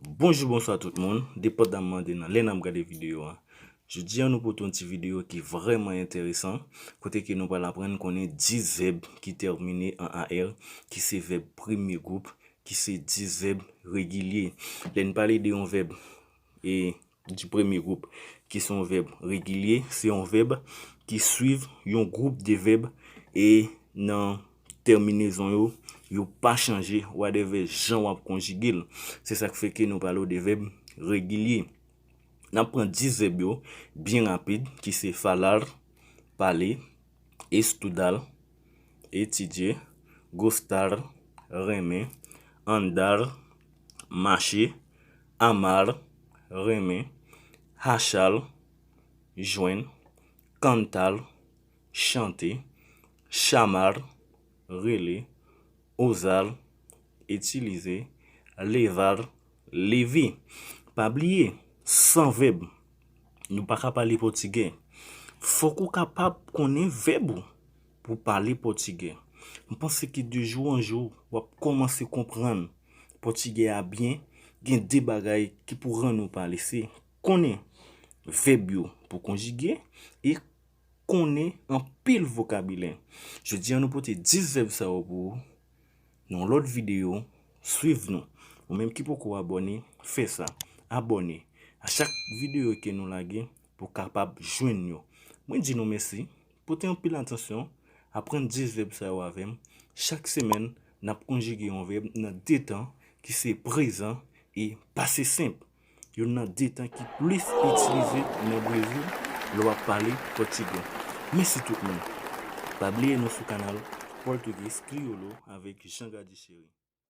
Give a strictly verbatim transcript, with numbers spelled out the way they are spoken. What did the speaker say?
Bonjou, bonswa tout moun, depandaman de nan lè n ap gade videyo a. Jodi a nou pote yon ti videyo ki vrèman enteresan, kote ke nou pral aprann konnen dis vèb ki tèmine an A R, ki se vèb premye gwoup, ki se dis vèb regilye. Lè n pale de yon vèb e di premye gwoup, ki se yon vèb regilye, se yon vèb ki swiv yon gwoup de vèb e nan tèminezon yo, yo pa chanje, whatever jan w ap konjige l. Se sa k fè ke nou pale w de vèb regilye. N ap pran dis vèb yo byen rapid, ki se falar, pale, estudar, etidye, gostar, renmen, andar, mache, amar, renmen, achar, jwenn, cantar, chante, chamar, rele, usar, itilize, levar, leve. Pa bliye, san vèb, nou pa ka pale pòtigè. Fòk ou kapab konnen vèb ou pou pale pòtigè. M panse ke de jou an jou, w ap kòmanse konprann pòtigè a byen. Gen de bagay ki pou rann ou pale. Se konnen vèb yo pou konjige e konnen anpil vokabilè. Jodi a nou pote dis vèb sa yo pou ou. Nan yon lòt videyo, swiv nou. Ou menm ki poko abòne, fè sa. Abòne. A chak videyo ke nou lage, pou kapab jwenn yo. Mwen di nou mèsi. Pote anpil atansyon. Aprann dis vèb sa yo avè m. Chak semèn, n ap konjige yon vèb nan de tan ki se prezan e pase senp. Youn nan de tan ki plis itilize nan Brezil lè w ap pale pòtigè. Mèsi tout moun. Pa bliye nou sou kanal Português Crioulo avèk Jean Gady Chéry.